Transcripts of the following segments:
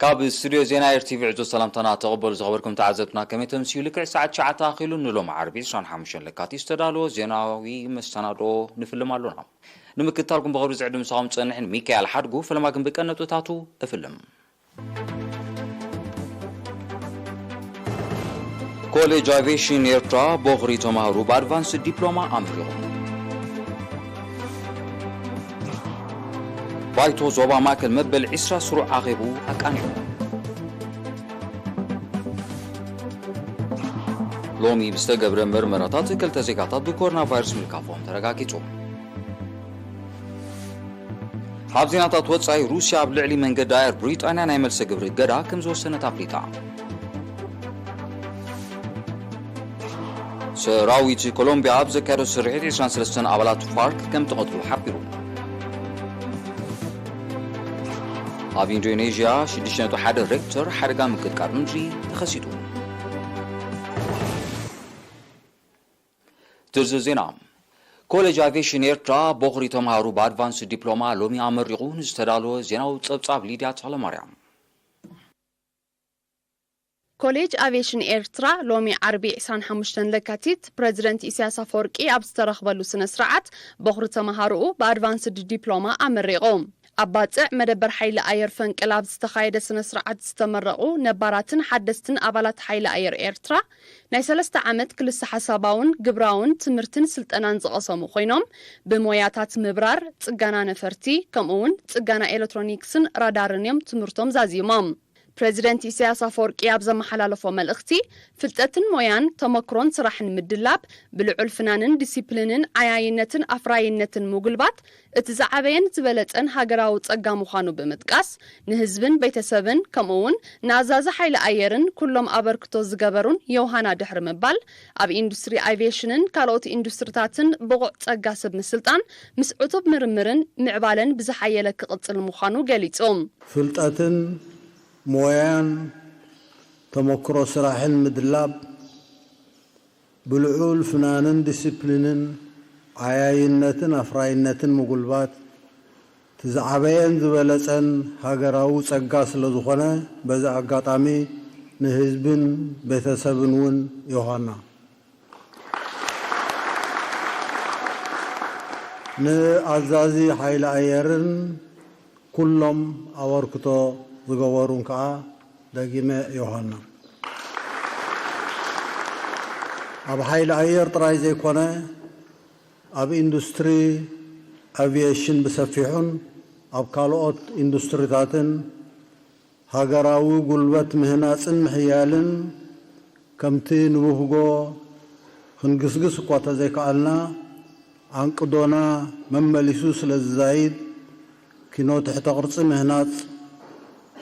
ኣብ ስቱድዮ ዜና ኤር ቲ ቪ ዕዙዝ ሰላምታና ተቐበሉ። ዝኸበርኩም ተዓዘብትና፣ ከመይ ተምስዩ? ልክዕ ሰዓት ትሽዓተ ኣኺሉ ንሎም ዓርቢ ዕስራን ሓሙሽተን ለካቲት ዝተዳለወ ዜናዊ መሰናዶ ንፍልም ኣሎና። ንምክትታልኩም ብኽብሪ ዝዕድም ምሳኹም ጸንሕን ሚካኤል ሓድጉ። ፈለማ ግን ብቀን ነጥብታቱ እፍልም። ኮሌጅ ኣቪዬሽን ኤርትራ ቦኽሪ ተማሃሩ ብኣድቫንስ ዲፕሎማ ኣመሪቑ። ባይቶ ዞባ ማእከል መበል ዕስራ ስሩዕ ኣኼቡ ኣቃኒዑ። ሎሚ ብዝተገብረ መርመራታት ክልተ ዜጋታት ብኮሮና ቫይረስ ምልካፎም ተረጋጊጹ። ኣብ ዜናታት ወጻኢ፣ ሩስያ ኣብ ልዕሊ መንገዲ ኣየር ብሪጣንያ ናይ መልሰ ግብሪ እገዳ ከም ዝወሰነት ኣፍሊጣ። ሰራዊት ኮሎምቢያ ኣብ ዘካየዶ ስርሒት ዕስራን ሰለስተን ኣባላት ፋርክ ከም ተቐትሉ ሓቢሩ። ኣብ ኢንዶኔዥያ ሽዱሽተ ነጥቢ ሓደ ሬክተር ሓደጋ ምንቅጥቃጥ ምድሪ ተኸሲቱ። ዝርዝር ዜና። ኮሌጅ ኣቪዬሽን ኤርትራ ቦኽሪ ተምሃሩ ብኣድቫንስ ዲፕሎማ ሎሚ ኣመሪቑ። ንዝተዳለወ ዜናዊ ጸብጻብ ሊድያ ተኽለማርያም። ኮሌጅ ኣቪዬሽን ኤርትራ ሎሚ ዓርቢ ዕስራን ሓሙሽተን ለካቲት ፕረዚደንት ኢሳያስ ኣፈወርቂ ኣብ ዝተረኽበሉ ስነ ስርዓት ቦኽሪ ተምሃሮኡ ብኣድቫንስድ ዲፕሎማ ኣመሪቑ። ኣብ ባጽዕ መደበር ሓይሊ ኣየር ፈንቅል ኣብ ዝተኻየደ ስነ ስርዓት ዝተመረቑ ነባራትን ሓደስትን ኣባላት ሓይሊ ኣየር ኤርትራ ናይ ሰለስተ ዓመት ክልሰ ሓሳባውን ግብራውን ትምህርትን ስልጠናን ዝቐሰሙ ኮይኖም፣ ብሞያታት ምብራር፣ ጽገና ነፈርቲ፣ ከምኡውን ጽገና ኤሌክትሮኒክስን ራዳርን እዮም ትምህርቶም ዛዚሞም። ፕረዚደንት ኢሳያስ ኣፈወርቂ ኣብ ዘመሓላለፎ መልእኽቲ፣ ፍልጠትን ሞያን፣ ተመክሮን ስራሕን ምድላብ፣ ብልዑል ፍናንን ዲሲፕሊንን፣ ዓያይነትን ኣፍራይነትን ምጉልባት፣ እቲ ዝዓበየን ዝበለጸን ሃገራዊ ጸጋ ምዃኑ ብምጥቃስ፣ ንህዝብን ቤተሰብን፣ ከምኡውን ንኣዛዚ ሓይሊ ኣየርን ኩሎም ኣበርክቶ ዝገበሩን ዮሃና ድሕሪ ምባል፣ ኣብ ኢንዱስትሪ ኣቪዬሽንን ካልኦት ኢንዱስትሪታትን ብቑዕ ጸጋ ሰብ ምስልጣን፣ ምስ ዕቱብ ምርምርን ምዕባለን ብዝሓየለ ክቕጽል ምዃኑ ገሊጹ። ፍልጠትን ሞያን ተመክሮ ስራሕን ምድላብ፣ ብልዑል ፍናንን ዲሲፕሊንን፣ ዓያይነትን ኣፍራይነትን ምጉልባት፣ እቲ ዝዓበየን ዝበለጸን ሃገራዊ ጸጋ ስለ ዝኾነ፣ በዚ ኣጋጣሚ ንህዝብን ቤተሰብን እውን ዮሃና። ንኣዛዚ ሓይሊ ኣየርን ኩሎም ኣበርክቶ ዝገበሩን ከኣ ደጊመ ዮሃና። ኣብ ሓይሊ ኣየር ጥራይ ዘይኮነ፣ ኣብ ኢንዱስትሪ ኣቪዬሽን ብሰፊሑን ኣብ ካልኦት ኢንዱስትሪታትን ሃገራዊ ጉልበት ምህናጽን ምሕያልን፣ ከምቲ ንብህጎ ክንግስግስ እኳ ተዘይከኣልና፣ ኣንቅዶና መመሊሱ ስለ ዝዛይድ፣ ኪኖ ትሕተ ቅርጺ ምህናጽ፣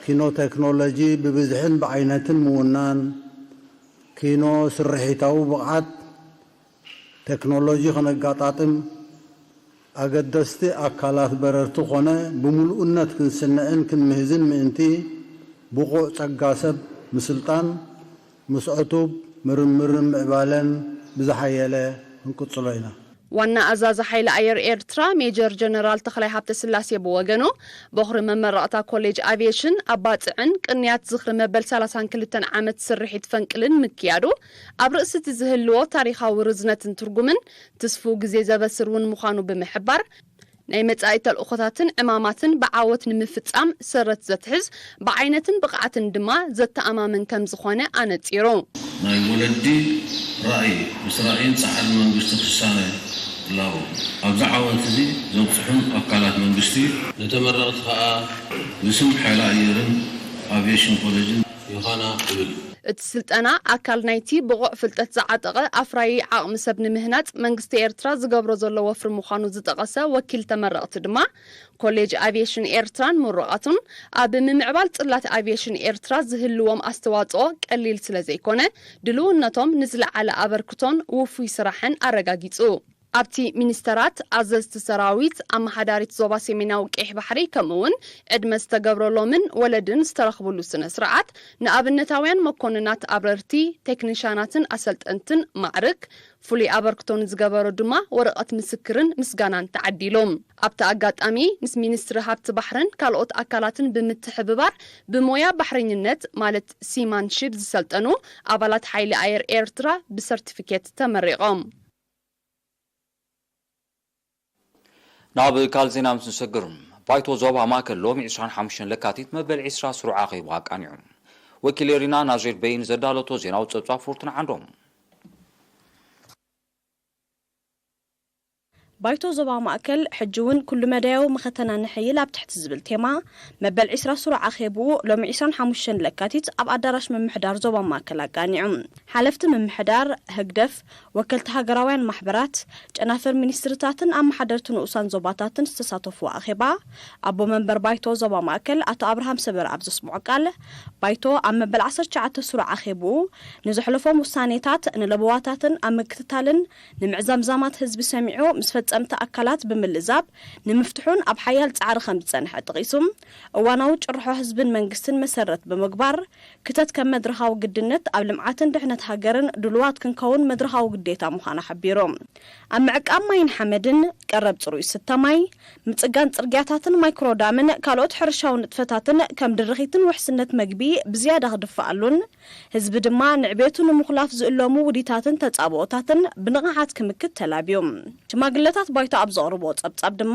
ኪኖ ቴክኖሎጂ ብብዝሕን ብዓይነትን ምውናን፣ ኪኖ ስርሒታዊ ብቕዓት ቴክኖሎጂ ከነጋጣጥም፣ ኣገደስቲ ኣካላት በረርቲ ኮነ ብምሉእነት ክንስንዕን ክንምህዝን ምእንቲ፣ ብቑዕ ጸጋ ሰብ ምስልጣን፣ ምስ ዕቱብ ምርምርን ምዕባለን ብዝሓየለ ክንቅጽሎ ኢና። ዋና ኣዛዚ ሓይሊ ኣየር ኤርትራ ሜጀር ጀነራል ተኽላይ ሃብተስላሴ ብወገኑ፣ ቦኽሪ መመረቕታ ኮሌጅ ኣቪዬሽን ኣብ ባጽዕን ቅንያት ዝኽሪ መበል ሰላሳን ክልተን ዓመት ስርሒት ፈንቅልን ምክያዱ፣ ኣብ ርእሲ እቲ ዝህልዎ ታሪኻዊ ርዝነትን ትርጉምን ትስፉው ግዜ ዘበስር እውን ምዃኑ ብምሕባር፣ ናይ መጻኢ ተልእኾታትን ዕማማትን ብዓወት ንምፍጻም ሰረት ዘትሕዝ፣ ብዓይነትን ብቕዓትን ድማ ዘተኣማምን ከም ዝኾነ ኣነጺሩ። ናይ ወለዲ ራእይ፣ ምስ ራእይን ጻዕርን መንግስቲ ክሳነ ይላቦ። ኣብዚ ዓወት እዚ ዘብጽሑን ኣካላት መንግስቲ፣ ንተመረቕቲ ከኣ ብስም ሓይሊ ኣየርን ኣቪዬሽን ኮሌጅን ዮሃና እብል። እቲ ስልጠና ኣካል ናይቲ ብቑዕ ፍልጠት ዝዓጠቐ ኣፍራዪ ዓቕሚ ሰብ ንምህናጽ መንግስቲ ኤርትራ ዝገብሮ ዘሎ ወፍሪ ምዃኑ ዝጠቐሰ ወኪል ተመረቕቲ ድማ፣ ኮሌጅ ኣቪዬሽን ኤርትራን ምሩቓቱን ኣብ ምምዕባል ጽላት ኣቪዬሽን ኤርትራ ዝህልዎም ኣስተዋጽኦ ቀሊል ስለ ዘይኮነ፣ ድልውነቶም ንዝለዓለ ኣበርክቶን ውፉይ ስራሕን ኣረጋጊጹ። ኣብቲ ሚኒስተራት፣ ኣዘዝቲ ሰራዊት፣ ኣመሓዳሪት ዞባ ሰሜናዊ ቀይሕ ባሕሪ፣ ከምኡ'ውን ዕድመ ዝተገብረሎምን ወለድን ዝተረኽብሉ ስነ ስርዓት፣ ንኣብነታውያን መኮንናት፣ ኣብረርቲ፣ ቴክኒሻናትን ኣሰልጠንትን ማዕርግ፣ ፍሉይ ኣበርክቶ ንዝገበሩ ድማ ወረቐት ምስክርን ምስጋናን ተዓዲሉ። ኣብቲ ኣጋጣሚ፣ ምስ ሚኒስትሪ ሃብቲ ባሕርን ካልኦት ኣካላትን ብምትሕብባር፣ ብሞያ ባሕረኝነት፣ ማለት ሲማንሺፕ፣ ዝሰልጠኑ ኣባላት ሓይሊ ኣየር ኤርትራ ብሰርቲፊኬት ተመሪቖም። ናብ ካልእ ዜና ምስ ንሰግር፣ ባይቶ ዞባ ማእከል ሎሚ ዕስራን ሓሙሽተን ለካቲት መበል ዕስራ ስሩዕ ኣኼባ ኣቃኒዑ። ወኪል ኤሪና ናዝሬት በይን ዘዳለቶ ዜናዊ ጸብጻብ ፉርቱና ዓንዶም። ባይቶ ዞባ ማእከል፣ ሕጂ እውን ኩሉ መዳያዊ መኸተና ንሕይል ኣብ ትሕቲ ዝብል ቴማ፣ መበል ዕስራ ስሩዕ ኣኼብኡ ሎሚ ዕስራን ሓሙሽተን ለካቲት ኣብ ኣዳራሽ ምምሕዳር ዞባ ማእከል ኣቃኒዑ። ሓለፍቲ ምምሕዳር፣ ህግደፍ፣ ወከልቲ ሃገራውያን ማሕበራት፣ ጨናፍር ሚኒስትርታትን ኣመሓደርቲ ንኡሳን ዞባታትን ዝተሳተፉ ኣኼባ፣ ኣቦ መንበር ባይቶ ዞባ ማእከል ኣቶ ኣብርሃም ሰበረ ኣብ ዘስምዖ ቃል፣ ባይቶ ኣብ መበል ዓሰርተ ትሽዓተ ስሩዕ ኣኼብኡ ንዘሕለፎም ውሳኔታት ንለበዋታትን ኣብ ምክትታልን ንምዕዛምዛማት ህዝቢ ሰሚዑ ምስ ፈጸምቲ ኣካላት ብምልዛብ ንምፍትሑን ኣብ ሓያል ጻዕሪ ከም ዝጸንሐ ጠቒሱ፣ እዋናዊ ጭርሖ ህዝብን መንግስትን መሰረት ብምግባር፣ ክተት ከም መድረኻዊ ግድነት ኣብ ልምዓትን ድሕነት ሃገርን ድሉዋት ክንከውን መድረኻዊ ግዴታ ምዃኑ ሓቢሩ። ኣብ ምዕቃብ ማይን ሓመድን፣ ቀረብ ጽሩይ ዝስተ ማይ፣ ምጽጋን ጽርግያታትን ማይክሮዳምን ካልኦት ሕርሻዊ ንጥፈታትን ከም ድርኺትን ውሕስነት መግቢ ብዝያዳ ክድፍኣሉን፣ ህዝቢ ድማ ንዕቤቱ ንምኹላፍ ዝእለሙ ውዲታትን ተጻብኦታትን ብንቕሓት ክምክት ተላብዩ። ሽማግለታት ባይቶ ኣብ ዘቕርብዎ ጸብጻብ ድማ፣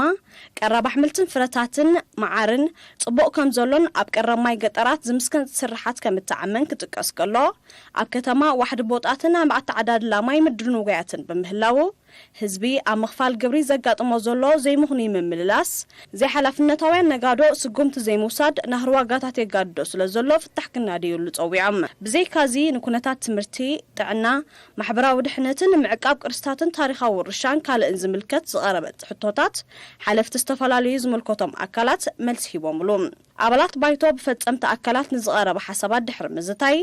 ቀረብ ኣሕምልትን ፍረታትን፣ መዓርን ጽቡቕ ከም ዘሎን ኣብ ቀረብ ማይ ገጠራት ዝምስከን ስርሓት ከም እተዓመን ክጥቀስ ከሎ፣ ኣብ ከተማ ዋሕዲ ቦጣትን ኣብ ኣተዓዳድላ ማይ ምድንጓያትን ብምህላዉ፣ ህዝቢ ኣብ ምኽፋል ግብሪ ዘጋጥሞ ዘሎ ዘይምኽኑይ ምምልላስ፣ ዘይሓላፍነታውያን ነጋዶ ስጉምቲ ዘይምውሳድ ናህሪ ዋጋታት የጋድዶ ስለ ዘሎ ፍታሕ ክናደየሉ ጸዊዖም። ብዘይካዚ ንኩነታት ትምህርቲ፣ ጥዕና፣ ማሕበራዊ ድሕነትን ምዕቃብ ቅርስታትን ታሪኻዊ ውርሻን ካልእን ዝምልከት ዝቐረበ ሕቶታት ሓለፍቲ ዝተፈላለዩ ዝምልከቶም ኣካላት መልሲ ሂቦምሉ። ኣባላት ባይቶ ብፈጸምቲ ኣካላት ንዝቐረበ ሓሳባት ድሕሪ ምዝታይ፣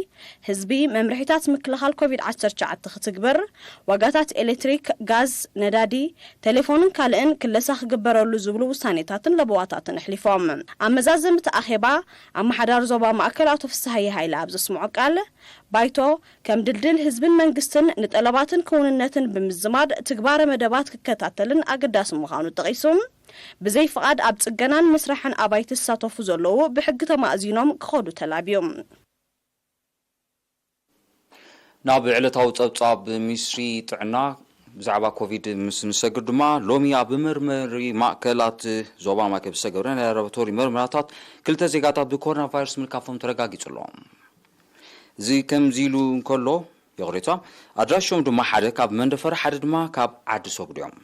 ህዝቢ መምርሒታት ምክልኻል ኮቪድ ዓሰርተ ትሽዓተ ክትግብር፣ ዋጋታት ኤሌክትሪክ፣ ጋዝ፣ ነዳዲ፣ ቴሌፎንን ካልእን ክለሳ ክግበረሉ ዝብሉ ውሳኔታትን ለበዋታትን ኣሕሊፎም። ኣብ መዛዘምቲ ኣኼባ፣ ኣመሓዳሪ ዞባ ማእከል ኣቶ ፍስሃየ ሃይለ ኣብ ዘስምዖ ቃል፣ ባይቶ ከም ድልድል ህዝብን መንግስትን ንጠለባትን ክውንነትን ብምዝማድ ትግባረ መደባት ክከታተልን ኣገዳሲ ምዃኑ ጠቒሱ፣ ብዘይ ፍቓድ ኣብ ጽገናን ምስራሕን ኣባይቲ ዝሳተፉ ዘለዉ ብሕጊ ተማእዚኖም ክኸዱ ተላብዩ። ናብ ዕለታዊ ጸብጻብ ሚኒስትሪ ጥዕና ብዛዕባ ኮቪድ ምስ ንሰግር ድማ፣ ሎሚ ኣብ መርመሪ ማእከላት ዞባ ማእከል ዝተገብረ ናይ ላቦራቶሪ መርመራታት ክልተ ዜጋታት ብኮሮና ቫይረስ ምልካፎም ተረጋጊጹ ኣሎ። እዚ ከምዚ ኢሉ እንከሎ፣ ይቕሬታ፣ ኣድራሾም ድማ ሓደ ካብ መንደፈራ፣ ሓደ ድማ ካብ ዓዲ ሶግድ እዮም።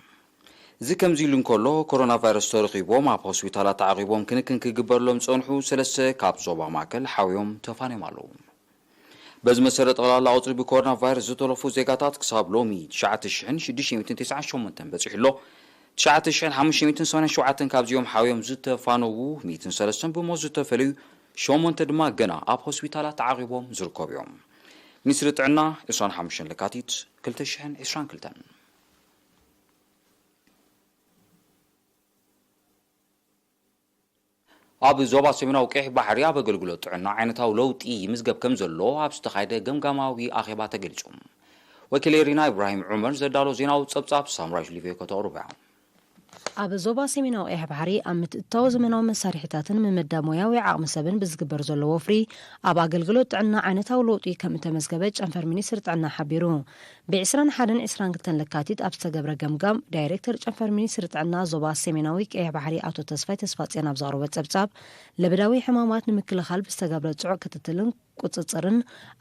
እዚ ከምዚ ኢሉ እንከሎ፣ ኮሮና ቫይረስ ተረኺቦም ኣብ ሆስፒታላት ተዓቒቦም ክንክን ክግበረሎም ዝጸንሑ ሰለስተ ካብ ዞባ ማእከል ሓውዮም ተፋንዮም ኣለዉ። በዚ መሰረት፣ ጠቕላላ ቁጽሪ ብኮሮና ቫይረስ ዝተረፉ ዜጋታት ክሳብ ሎሚ ትሽዓተ ሽሕን ሽዱሽተ ሚእትን ተስዓን ሸሞንተን በጺሑ ኣሎ። ትሽዓተ ሽሕን ሓሙሽተ ሚእትን ሰማንያን ሸውዓተን ካብዚኦም ሓውዮም ዝተፋነዉ ሚእትን ሰለስተን ብሞት ዝተፈለዩ፣ ሸሞንተ ድማ ገና ኣብ ሆስፒታላት ተዓቒቦም ዝርከቡ እዮም። ሚኒስትሪ ጥዕና፣ ዕስራን ሓሙሽተን ለካቲት ክልተ ሽሕን ዕስራን ክልተን። ኣብ ዞባ ሰሜናዊ ቀይሕ ባሕሪ ኣብ ኣገልግሎት ጥዕና ዓይነታዊ ለውጢ ይምዝገብ ከም ዘሎ ኣብ ዝተኻየደ ገምጋማዊ ኣኼባ ተገሊጹ። ወኪል ኤሪና ኢብራሂም ዑመር ዘዳሎ ዜናዊ ጸብጻብ ሳምራይት ሊቬኮ ተቕርቦ እያ። ኣብ ዞባ ሰሜናዊ ቀይሕ ባሕሪ ኣብ ምትእትታው ዘመናዊ መሳርሒታትን ምምዳብ ሞያዊ ዓቕሚ ሰብን ብዝግበር ዘሎ ወፍሪ ኣብ ኣገልግሎት ጥዕና ዓይነታዊ ለውጢ ከም እተመዝገበ ጨንፈር ሚኒስትሪ ጥዕና ሓቢሩ። ብ ዕስራን ሓደን ዕስራን ክልተን ለካቲት ኣብ ዝተገብረ ገምጋም፣ ዳይሬክተር ጨንፈር ሚኒስትሪ ጥዕና ዞባ ሰሜናዊ ቀይሕ ባሕሪ ኣቶ ተስፋይ ተስፋጽዮን ኣብ ዘቕረቦ ጸብጻብ፣ ለበዳዊ ሕማማት ንምክልኻል ብዝተገብረ ጽዑቕ ክትትልን ቁጽጽርን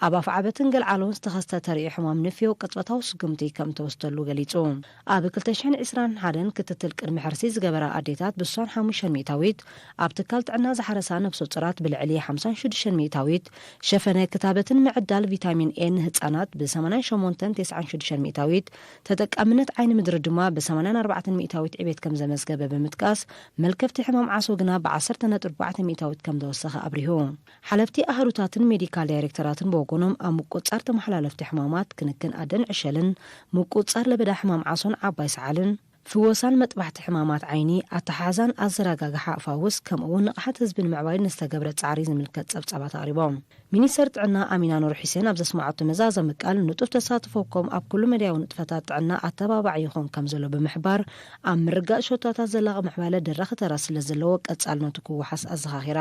ኣብ ኣፍዓበትን ገልዓሎን ዝተኸስተ ተርእዮ ሕማም ንፍዮ ቅጽበታዊ ስጉምቲ ከም እተወስደሉ ገሊጹ። ኣብ ክልተ ሽሕን ዕስራን ሓደን ክትትል ቅድሚ ሕርሲ ዝገበራ ኣዴታት ብስሳን ሓሙሽተን ሚእታዊት፣ ኣብ ትካል ጥዕና ዝሓረሳ ነፍሰ ጡራት ብልዕሊ ሓምሳን ሽዱሽተን ሚእታዊት፣ ሸፈነ ክታበትን ምዕዳል ቪታሚን ኤ ንህጻናት ብ ሰማንያን ሸሞንተን ተስዓን ሽዱሽተን ሚእታዊት፣ ተጠቃምነት ዓይኒ ምድሪ ድማ ብ ሰማንያን ኣርባዕተን ሚእታዊት ዕቤት ከም ዘመዝገበ ብምጥቃስ፣ መልከፍቲ ሕማም ዓሶ ግና ብ ዓሰርተ ነጥቢ ኣርባዕተ ሚእታዊት ከም ዘወሰኸ ኣብሪሁ። ሓለፍቲ ኣህሩታትን ትካል ዳይሬክተራትን ብወገኖም ኣብ ምቁጽጻር ተመሓላለፍቲ ሕማማት፣ ክንክን ኣደን ዕሸልን፣ ምቁጽጻር ለበዳ ሕማም ዓሶን ዓባይ ሰዓልን፣ ፍወሳን መጥባሕቲ ሕማማት ዓይኒ፣ ኣተሓሕዛን ኣዘረጋግሓ ኣፋውስ፣ ከምኡ እውን ንቕሓት ህዝቢ ንምዕባይ ንዝተገብረ ጻዕሪ ዝምልከት ጸብጻባት ኣቕሪቦም። ሚኒስተር ጥዕና ኣሚና ኑር ሑሴን ኣብ ዘስምዓቶ መዛዘሚ ቃል፣ ንጡፍ ተሳትፎኩም ኣብ ኩሉ መዳያዊ ንጥፈታት ጥዕና ኣተባባዒ ይኾን ከም ዘሎ ብምሕባር፣ ኣብ ምርጋእ ሸቶታት ዘላቒ ምዕባለ ደራኺ ተራ ስለ ዘለዎ ቀጻልነቱ ክወሓስ ኣዘኻኺራ።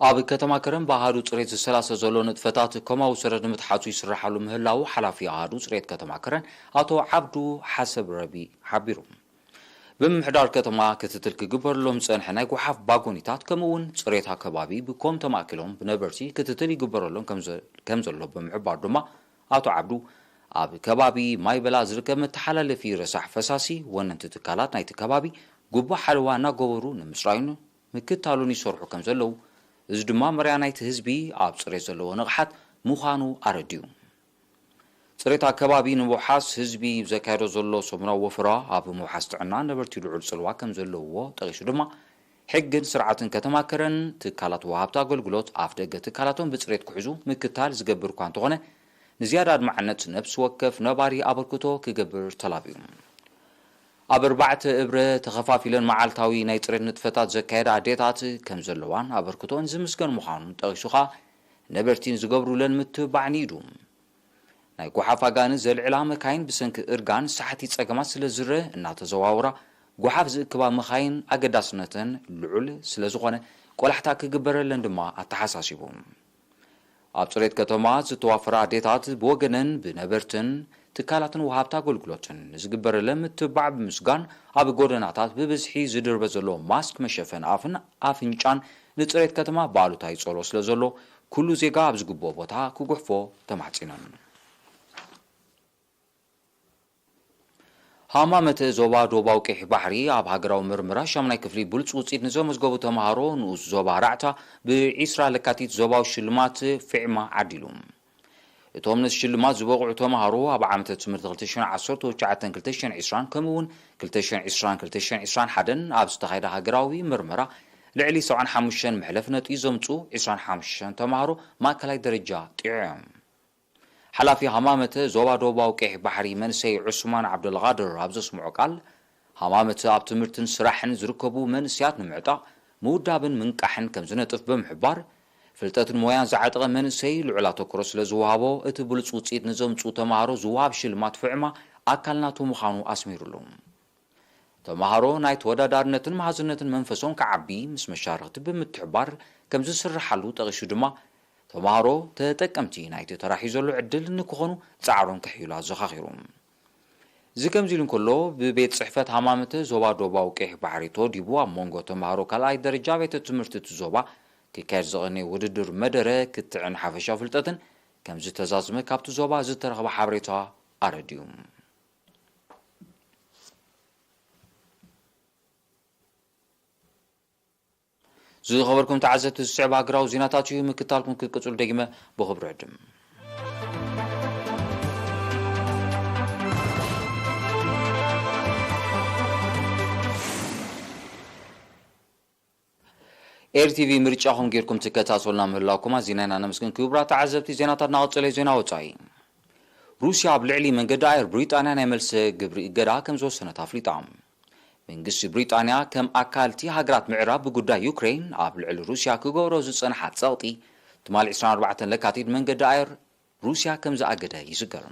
ኣብ ከተማ ከረን ብኣሃዱ ጽሬት ዝሰላሰ ዘሎ ንጥፈታት ኮማዊ ሰረት ንምትሓዙ ይስራሓሉ ምህላዉ ሓላፊ ኣሃዱ ጽሬት ከተማ ከረን ኣቶ ዓብዱ ሓሰብ ረቢ ሓቢሩ። ብምምሕዳር ከተማ ክትትል ክግበረሎም ዝጸንሐ ናይ ጓሓፍ ባጎኒታት ከምኡ እውን ጽሬት ኣከባቢ ብኮም ተማእኪሎም ብነበርቲ ክትትል ይግበረሎም ከም ዘ-፣ ከም ዘሎ ብምሕባር ድማ ኣቶ ዓብዱ ኣብ ከባቢ ማይበላ ዝርከብ መተሓላለፊ ረሳሕ ፈሳሲ ወነንቲ ትካላት ናይቲ ከባቢ ግቡእ ሓለዋ እናገበሩ ንምጽራዩን ምክታሉን ይሰርሑ ከም ዘለዉ፣ እዚ ድማ መርያ ናይቲ ህዝቢ ኣብ ጽሬት ዘለዎ ንቕሓት ምዃኑ ኣረዲኡ። ጽሬት ኣከባቢ ንምውሓስ ህዝቢ ዘካየዶ ዘሎ ሰሙናዊ ወፈራ ኣብ ምውሓስ ጥዕና ነበርቲ ልዑል ጽልዋ ከም ዘለውዎ ጠቒሱ ድማ፣ ሕግን ስርዓትን ከተማ ከረን ትካላት ወሃብቲ ኣገልግሎት ኣፍ ደገ ትካላቶም ብጽሬት ክሕዙ ምክታል ዝገብር እኳ እንተኾነ፣ ንዝያዳ ኣድማዕነት ነብሲ ወከፍ ነባሪ ኣበርክቶ ክገብር ተላብዩ። ኣብ ኣርባዕተ እብረ ተኸፋፊለን መዓልታዊ ናይ ጽሬት ንጥፈታት ዘካየዳ ኣዴታት ከም ዘለዋን ኣበርክቶን ዝምስገን ምዃኑን ጠቒሱ ኸኣ፣ ነበርቲ ንዝገብሩለን ምትብባዕ ንኢዱ። ናይ ጓሓፍ ኣጋንንት ዘልዕላ መካይን ብሰንኪ እርጋን ሳሕቲ ጸገማት ስለ ዝረአ እናተዘዋወራ ጓሓፍ ዝእክባ መኻይን ኣገዳስነተን ልዑል ስለ ዝኾነ ቆላሕታ ክግበረለን ድማ ኣተሓሳሲቡ። ኣብ ጽሬት ከተማ ዝተዋፈራ ኣዴታት ብወገነን ብነበርትን ትካላትን ወሃብቲ ኣገልግሎትን ንዝግበረለን ምትብባዕ ብምስጋን ኣብ ጎደናታት ብብዝሒ ዝድርበ ዘሎ ማስክ መሸፈኒ ኣፍን ኣፍንጫን ንጽሬት ከተማ ብኣሉታ ይጸሎ ስለ ዘሎ ኩሉ ዜጋ ኣብ ዝግብኦ ቦታ ክጉሕፎ ተማሕጺነን። ሃማመተ ዞባ ዶባዊ ቀይሕ ባሕሪ ኣብ ሃገራዊ ምርምራ ሻምናይ ክፍሊ ብሉጽ ውጽኢት ንዘመዝገቡ ተምሃሮ ንኡስ ዞባ ራዕታ ብዒስራ ለካቲት ዞባዊ ሽልማት ፊዕማ ዓዲሉ። እቶም ነዚ ሽልማት ዝበቕዑ ተምሃሮ ኣብ ዓመተ ትምህርቲ ክልተ ሽሕን ዓሰርተ ትሽዓተን ክልተ ሽሕን ዕስራን ከምኡ እውን ክልተ ሽሕን ዕስራን ክልተ ሽሕን ዕስራን ሓደን ኣብ ዝተኻየደ ሃገራዊ ምርምራ ልዕሊ ሰብዓን ሓሙሽተን መሕለፊ ነጥቢ ዘምጽኡ ዕስራን ሓሙሽተን ተምሃሮ ማእከላይ ደረጃ ጥዑዮም። ሓላፊ ሃማመተ ዞባ ደቡባዊ ቀይሕ ባሕሪ መንእሰይ ዑስማን ዓብደልቃድር ኣብ ዘስምዖ ቃል፣ ሃማመተ ኣብ ትምህርትን ስራሕን ዝርከቡ መንእሰያት ንምዕጣቕ ምውዳብን ምንቃሕን ከም ዝነጥፍ ብምሕባር፣ ፍልጠትን ሞያን ዝዓጠቐ መንእሰይ ልዑል ኣተኩሮ ስለ ዝወሃቦ፣ እቲ ብሉጽ ውጽኢት ንዘምጽኡ ተምሃሮ ዝወሃብ ሽልማት ፍዕማ ኣካል ናቱ ምዃኑ ኣስሚሩሉ። ተምሃሮ ናይ ተወዳዳርነትን መሃዝነትን መንፈሶም ክዓቢ ምስ መሻርኽቲ ብምትሕባር ከም ዝስርሓሉ ጠቒሱ ድማ፣ ተምሃሮ ተጠቀምቲ ናይቲ ተራሒ ዘሎ ዕድል ንክኾኑ ጻዕሮም ከሕይሉ ኣዘኻኺሩ። እዚ ከምዚ ኢሉ እንከሎ፣ ብቤት ጽሕፈት ሃማመተ ዞባ ደቡባዊ ቀይሕ ባሕሪ ተወዲቡ ኣብ መንጎ ተምሃሮ ካልኣይ ደረጃ ቤተ ትምህርቲ እቲ ዞባ ክካየድ ዝቐነየ ውድድር መደረ ክትዕን ሓፈሻዊ ፍልጠትን ከም ዝተዛዝመ ካብቲ ዞባ ዝተረኽበ ሓበሬታ ኣረዲኡ። ዝኸበርኩም ተዓዘብቲ፣ ዝስዕብ ሃገራዊ ዜናታት እዩ። ምክታልኩም ክትቅጽሉ ደጊመ ብኽብሪ ዕድም። ኤር ቲ ቪ ምርጫኹም ጌርኩም ትከታተሉና ምህላውኩም ኣዚና ኢና ነመስግን። ክቡራት ተዓዘብቲ፣ ዜናታት እናቐጸለ እዩ። ዜና ወጻኢ። ሩስያ ኣብ ልዕሊ መንገዲ ኣየር ብሪጣንያ ናይ መልሰ ግብሪ እገዳ ከም ዝወሰነት ኣፍሊጣ። መንግስቲ ብሪጣንያ ከም ኣካል እቲ ሃገራት ምዕራብ ብጉዳይ ዩክሬን ኣብ ልዕሊ ሩስያ ክገብሮ ዝጸንሓ ጸቕጢ፣ ትማሊ ዕስራን ኣርባዕተን ለካቲት መንገዲ ኣየር ሩስያ ከም ዝኣገደ ይዝከር።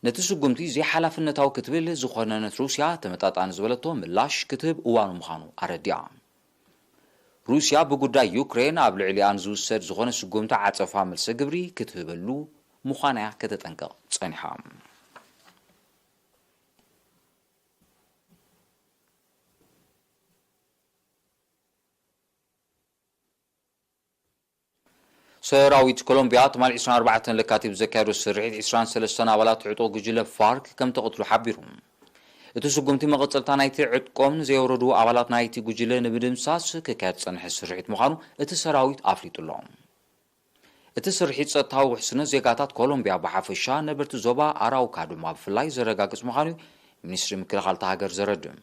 ነቲ ስጉምቲ ዘይሓላፍነታዊ ክትብል ዝኾነነት ሩስያ ተመጣጣኒ ዝበለቶ ምላሽ ክትህብ እዋኑ ምዃኑ ኣረዲኣ። ሩስያ ብጉዳይ ዩክሬን ኣብ ልዕሊኣ ንዝውሰድ ዝኾነ ስጉምቲ ዓጸፋ መልሰ ግብሪ ክትህበሉ ምዃና እያ ከተጠንቅቕ ጸኒሓ። ሰራዊት ኮሎምቢያ ትማሊ ዕስራን ኣርባዕተን ለካቲት ብዘካየዶ ስርሒት ዕስራን ሰለስተን ኣባላት ዕጡቕ ጉጅለ ፋርክ ከም ተቐትሉ ሓቢሩ። እቲ ስጉምቲ መቐጸልታ ናይቲ ዕጥቆም ንዘየውረዱ ኣባላት ናይቲ ጉጅለ ንምድምሳስ ክካየድ ዝጸንሐ ስርሒት ምዃኑ እቲ ሰራዊት ኣፍሊጡ ኣሎ። እቲ ስርሒት ጸጥታዊ ውሕስነት ዜጋታት ኮሎምቢያ ብሓፈሻ፣ ነበርቲ ዞባ ኣራውካ ድማ ብፍላይ ዘረጋግጽ ምዃኑ እዩ ሚኒስትሪ ምክልኻል እታ ሃገር ዘረድእ።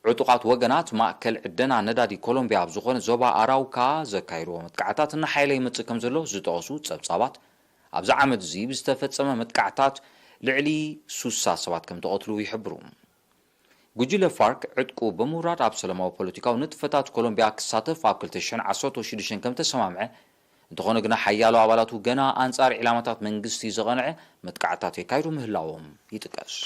ዕጡቓት ወገናት ማእከል ዕደና ነዳዲ ኮሎምቢያ ኣብ ዝኾነ ዞባ ኣራውካ ዘካየድዎ መጥቃዕታት እናሓየለ ይመጽእ ከም ዘሎ ዝጠቐሱ ጸብጻባት፣ ኣብዚ ዓመት እዚ ብዝተፈጸመ መጥቃዕታት ልዕሊ ሱሳ ሰባት ከም ተቐትሉ ይሕብሩ። ጉጅለ ፋርክ ዕጥቁ ብምውራድ ኣብ ሰላማዊ ፖለቲካዊ ንጥፈታት ኮሎምቢያ ክሳተፍ ኣብ ክልተ ሽሕን ዓሰርተ ሽዱሽተን ከም ተሰማምዐ፣ እንተኾነ ግና ሓያሎ ኣባላቱ ገና ኣንጻር ዒላማታት መንግስቲ ዝቐንዐ መጥቃዕታት የካይዱ ምህላዎም ይጥቀስ።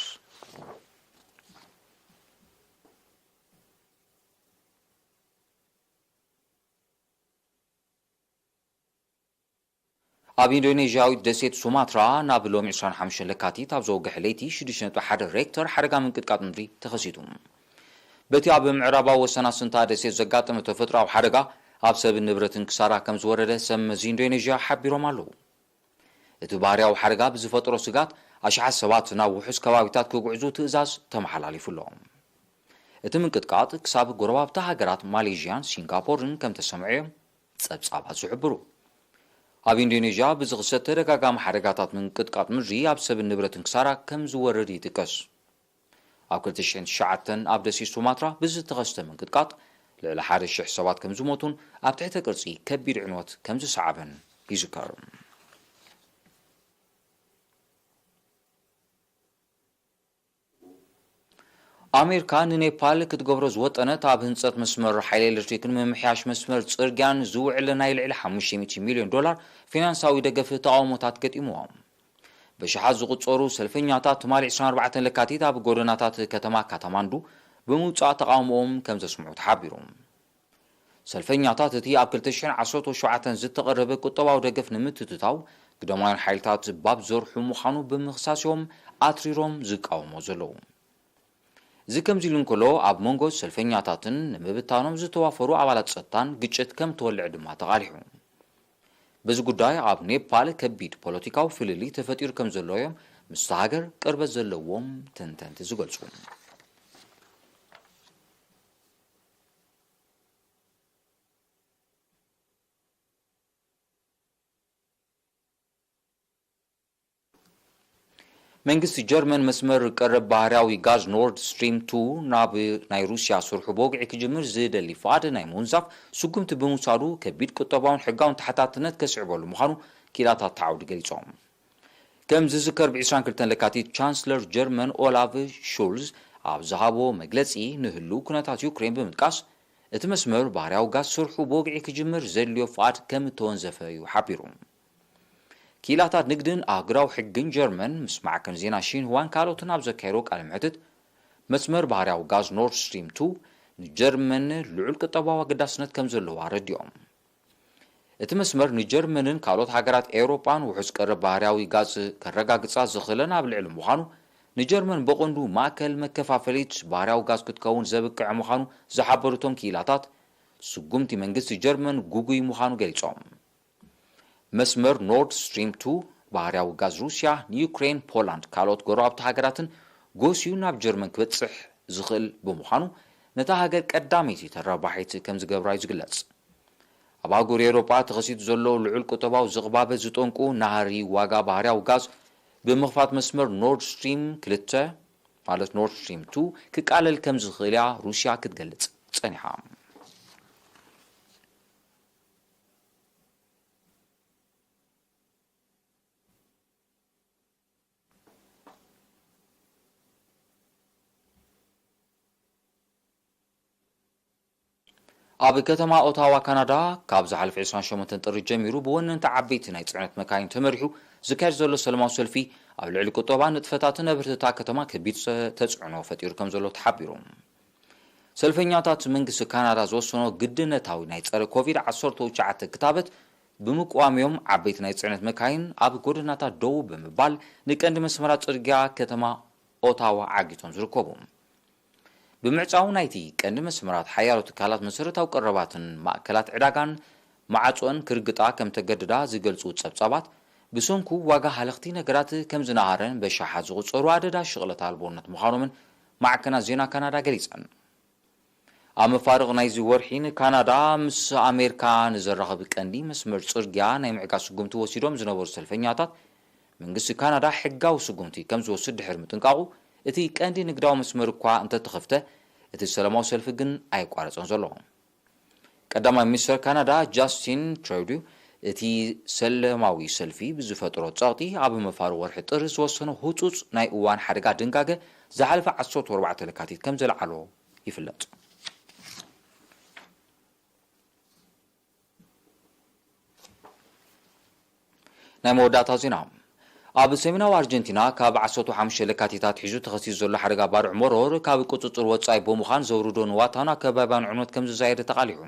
ኣብ ኢንዶኔዥያዊት ደሴት ሱማትራ ናብ ሎሚ ዕስራን ሓሙሽተን ለካቲት ኣብ ዘወግሐ ለይቲ ሽዱሽተ ነጥቢ ሓደ ሬክተር ሓደጋ ምንቅጥቃጥ ምድሪ ተኸሲቱ። በቲ ኣብ ምዕራባዊ ወሰናስንታ ደሴት ዘጋጠመ ተፈጥሮኣዊ ሓደጋ ኣብ ሰብን ንብረትን ክሳራ ከም ዝወረደ ሰብ መዚ ኢንዶኔዥያ ሓቢሮም ኣለዉ። እቲ ባህርያዊ ሓደጋ ብዝፈጠሮ ስጋት ኣሽሓት ሰባት ናብ ውሑስ ከባቢታት ክጉዕዙ ትእዛዝ ተመሓላሊፉ ኣሎ። እቲ ምንቅጥቃጥ ክሳብ ጎረባብቲ ሃገራት ማሌዥያን ሲንጋፖርን ከም ተሰምዑ እዮም ጸብጻባት ዝሕብሩ። ኣብ ኢንዶኔዥያ ብዝኽሰት ተደጋጋሚ ሓደጋታት ምንቅጥቃጥ ምድሪ ኣብ ሰብን ንብረትን ክሳራ ከም ዝወርድ ይጥቀስ። ኣብ ክልተ ሽሕን ትሽዓተን ኣብ ደሴት ሱማትራ ብዝተኸስተ ምንቅጥቃጥ ልዕሊ ሓደ ሽሕ ሰባት ከም ዝሞቱን ኣብ ትሕተ ቅርጺ ከቢድ ዕንወት ከም ዝሰዓበን ይዝከር። ኣሜሪካ ንኔፓል ክትገብሮ ዝወጠነት ኣብ ህንጸት መስመር ሓይሊ ኤሌክትሪክን ምምሕያሽ መስመር ጽርግያን ዝውዕል ናይ ልዕሊ ሓሙሽተ ሚእቲ ሚልዮን ዶላር ፊናንሳዊ ደገፍ ተቓውሞታት ገጢምዎ። ብሽሓት ዝቑጸሩ ሰልፈኛታት ትማሊ ዕስራን ኣርባዕተን ለካቲት ኣብ ጎደናታት ከተማ ካትማንዱ ብምውጻእ ተቓውሞኦም ከም ዘስምዑ ተሓቢሩ። ሰልፈኛታት እቲ ኣብ ክልተ ሽሕን ዓሰርተ ሸውዓተን ዝተቐረበ ቁጠባዊ ደገፍ ንምትእትታው ግዳማውያን ሓይልታት ባብ ዘርሑ ምዃኑ ብምኽሳስ እዮም ኣትሪሮም ዝቃወሞ ዘለዉ። እዚ ከምዚ ኢሉ እንከሎ፣ ኣብ መንጎ ሰልፈኛታትን ንምብታኖም ዝተዋፈሩ ኣባላት ጸጥታን ግጭት ከም ተወልዐ ድማ ተቓሊሑ። በዚ ጉዳይ ኣብ ኔፓል ከቢድ ፖለቲካዊ ፍልልይ ተፈጢሩ ከም ዘሎ እዮም ምስቲ ሃገር ቅርበት ዘለዎም ተንተንቲ ዝገልጹ። መንግስቲ ጀርመን መስመር ቀረብ ባህርያዊ ጋዝ ኖርድ ስትሪም ቱ ናብ ናይ ሩስያ ስርሑ ብወግዒ ክጅምር ዝደሊ ፍቓድ ናይ ምውንዛፍ ስጉምቲ ብምውሳዱ ከቢድ ቁጠባውን ሕጋውን ተሓታትነት ከስዕበሉ ምዃኑ ክኢላታት እቲ ዓውዲ ገሊጾም። ከም ዝዝከር፣ ብ ዕስራን ክልተን ለካቲት ቻንስለር ጀርመን ኦላፍ ሾልዝ ኣብ ዝሃቦ መግለጺ፣ ንህሉው ኩነታት ዩክሬን ብምጥቃስ፣ እቲ መስመር ባህርያዊ ጋዝ ስርሑ ብወግዒ ክጅምር ዘድልዮ ፍቓድ ከም እተወንዘፈ እዩ ሓቢሩ። ክኢላታት ንግድን ኣህጉራዊ ሕግን ጀርመን ምስ ማዕከን ዜና ሺንሁዋን ካልኦትን ኣብ ዘካየዶ ቃለ መሕትት፣ መስመር ባህርያዊ ጋዝ ኖርድ ስትሪም ቱ ንጀርመን ልዑል ቁጠባዊ ኣገዳስነት ከም ዘለዋ ኣረዲኦም። እቲ መስመር ንጀርመንን ካልኦት ሃገራት ኤውሮጳን ውሑስ ቀረብ ባህርያዊ ጋዝ ከረጋግጻ ዝኽእለን ኣብ ልዕሊ ምዃኑ፣ ንጀርመን ብቐንዱ ማእከል መከፋፈሊት ባህርያዊ ጋዝ ክትከውን ዘብቅዐ ምዃኑ ዝሓበሩ እቶም ክኢላታት፣ ስጉምቲ መንግስቲ ጀርመን ግጉይ ምዃኑ ገሊጾም። መስመር ኖርድ ስትሪም ቱ ባህርያዊ ጋዝ ሩስያ ንዩክሬን፣ ፖላንድ፣ ካልኦት ጎረባብቲ ሃገራትን ጎስዩ ናብ ጀርመን ክበጽሕ ዝኽእል ብምዃኑ፣ ነታ ሃገር ቀዳመይቲ ተረባሒት ከም ዝገብራ እዩ ዝግለጽ። ኣብ ኣህጉር ኤውሮጳ ተኸሲቱ ዘሎ ልዑል ቁጠባዊ ዝቕባበ ዝጠንቁ ናህሪ ዋጋ ባህርያዊ ጋዝ ብምኽፋት መስመር ኖርድ ስትሪም ክልተ፣ ማለት ኖርድ ስትሪም ቱ፣ ክቃለል ከም ዝኽእል እያ ሩስያ ክትገልጽ ጸኒሓ። ኣብ ከተማ ኦታዋ ካናዳ፣ ካብ ዝሓለፈ ዕስራን ሸሞንተን ጥሪ ጀሚሩ ብወነንቲ ዓበይቲ ናይ ጽዕነት መካይን ተመሪሑ ዝካየድ ዘሎ ሰላማዊ ሰልፊ፣ ኣብ ልዕሊ ቁጠባ፣ ንጥፈታትን ምህርትታ ከተማ ከቢድ ጸ-፣ ተጽዕኖ ፈጢሩ ከም ዘሎ ተሓቢሩ። ሰልፈኛታት መንግስቲ ካናዳ ዝወሰኖ ግድነታዊ ናይ ጸረ ኮቪድ ዓሰርተ ትሽዓተ ክታበት ብምቅዋም እዮም ዓበይቲ ናይ ጽዕነት መካይን ኣብ ጎደናታት ደው ብምባል ንቀንዲ መስመራት ጽርግያ ከተማ ኦታዋ ዓጊቶም ዝርከቡ። ብምዕጻው ናይቲ ቀንዲ መስመራት ሓያሎ ትካላት መሰረታዊ ቀረባትን ማእከላት ዕዳጋን ማዕጾን ክርግጣ ከም ተገድዳ ዝገልጹ ጸብጻባት፣ ብሰንኩ ዋጋ ሃለኽቲ ነገራት ከም ዝነሃረን በሻሓት ዝቑጸሩ ኣደዳ ሽቕለት ኣልቦነት ምዃኖምን ማዕከናት ዜና ካናዳ ገሊጸን። ኣብ መፋርቕ ናይዚ ወርሒ ንካናዳ ምስ ኣሜሪካ ንዘራኽብ ቀንዲ መስመር ጽርግያ ናይ ምዕጋት ስጉምቲ ወሲዶም ዝነበሩ ሰልፈኛታት፣ መንግስቲ ካናዳ ሕጋዊ ስጉምቲ ከም ዝወስድ ድሕሪ ምጥንቃቑ፣ እቲ ቀንዲ ንግዳዊ መስመር እኳ እንተተኸፍተ፣ እቲ ሰላማዊ ሰልፊ ግን ኣየቋረጸን ዘሎ። ቀዳማይ ሚኒስተር ካናዳ ጃስቲን ትሩድዩ፣ እቲ ሰላማዊ ሰልፊ ብዝፈጠሮ ጸቕጢ ኣብ መፋሪ ወርሒ ጥሪ ዝወሰኖ ህጹጽ ናይ እዋን ሓደጋ ድንጋገ ዝሓለፈ ዓሰርተ ኣርባዕተ ለካቲት ከም ዘልዓሎ ይፍለጥ። ናይ መወዳእታ ዜና። ኣብ ሰሜናዊ ኣርጀንቲና ካብ ዓሰርተ ሓሙሽተ ለካቲት ኣትሒዙ ተኸሲቱ ዘሎ ሓደጋ ባርዕ መሮር ካብ ቁጽጽር ወጻኢ ብምዃን ዘውርዶ ንዋታን ኣከባብያውን ዕንወት ከም ዝዛየደ ተቓሊዑ።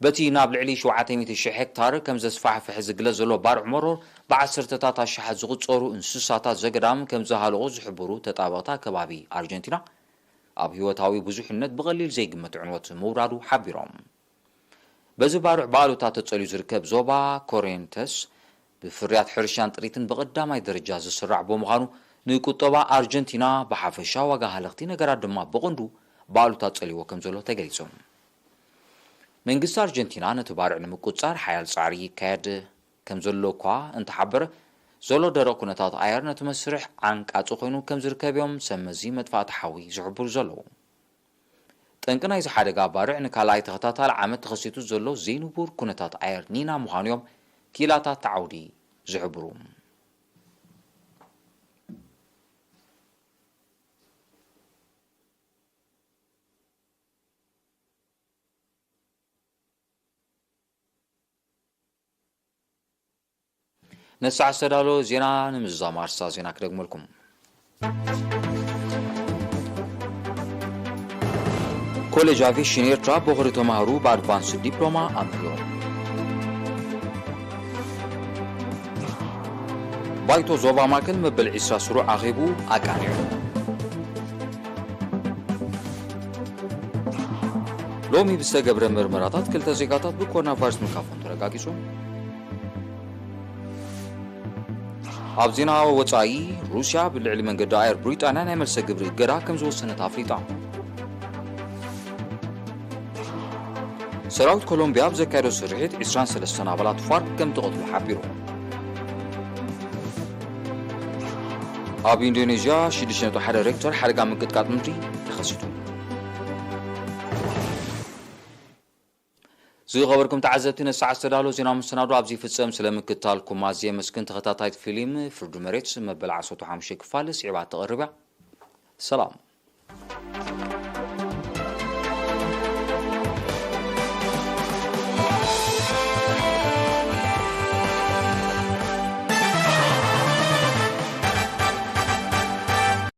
በቲ ናብ ልዕሊ ሸውዓተ ሚእቲ ሺሕ ሄክታር ከም ዘስፋሕፍሕ ዝግለጽ ዘሎ ባርዕ መሮር ብዓሰርተታት ኣሽሓት ዝቑጸሩ እንስሳታት ዘገዳም ከም ዝሃለቑ ዝሕብሩ ተጣበቕቲ ኣከባቢ ኣርጀንቲና፣ ኣብ ህይወታዊ ብዙሕነት ብቐሊል ዘይግመት ዕንወት ምውራዱ ሓቢሮም። በዚ ባርዕ ብኣሉታ ተጸልዩ ዝርከብ ዞባ ኮሬንተስ ብፍርያት ሕርሻን ጥሪትን ብቐዳማይ ደረጃ ዝስራዕ ብምዃኑ፣ ንቁጠባ ኣርጀንቲና ብሓፈሻ ዋጋ ሃለኽቲ ነገራት ድማ ብቐንዱ ብኣሉታ ጸልይዎ ከም ዘሎ ተገሊጹ። መንግስቲ ኣርጀንቲና ነቲ ባርዕ ንምቁጽጻር ሓያል ጻዕሪ ይካየድ ከም ዘሎ እኳ እንተሓበረ፣ ዘሎ ደረቕ ኩነታት ኣየር ነቲ መስርሕ ዓንቃጺ ኮይኑ ከም ዝርከብ እዮም ሰብ መዚ መጥፋእቲ ሓዊ ዝሕብሩ ዘለዉ። ጠንቂ ናይዚ ሓደጋ ባርዕ ንካልኣይ ተኸታታሊ ዓመት ተኸሲቱ ዘሎ ዘይንቡር ኩነታት ኣየር ኒና ምዃኑ እዮም ክኢላታት እቲ ዓውዲ ዝሕብሩ። ነቲ ሰዓት ዝተዳለወ ዜና ንምዝዛም ኣርእስታት ዜና ክደግመልኩም። ኮሌጅ ኣቪዬሽን ኤርትራ ቦኽሪ ተማሃሩ ብኣድቫንስድ ዲፕሎማ ኣንቢሮም። ባይቶ ዞባ ማእከል መበል ዕስራ ስሩዕ ኣኼብኡ ኣቃኒዑ። ሎሚ ብዝተገብረ ምርመራታት ክልተ ዜጋታት ብኮሮና ቫይረስ ምልካፎም ተረጋጊጹ። ኣብ ዜና ወጻኢ፣ ሩስያ ብልዕሊ መንገዲ ኣየር ብሪጣንያ ናይ መልሰ ግብሪ እገዳ ከም ዝወሰነት ኣፍሊጣ። ሰራዊት ኮሎምቢያ ኣብ ዘካየዶ ስርሒት ዕስራን ሰለስተን ኣባላት ፋርክ ከም ተቐትሉ ሓቢሩ። ኣብ ኢንዶኔዥያ ሽዱሽተ ነጥቢ ሓደ ሬክተር ሓደጋ ምንቅጥቃጥ ምድሪ ተኸሲቱ። ዝኸበርኩም ተዓዘብቲ፣ ነቲ ሰዓት ዝተዳለወ ዜና መሰናዶ ኣብዚ ይፍጸም። ስለ ምክትታልኩም ኣዝየ የመስግን። ተኸታታይት ፊልም ፍርዱ መሬት መበል ዓሰርተ ሓሙሽተ ክፋል ስዒባ ትቐርብ እያ። ሰላም።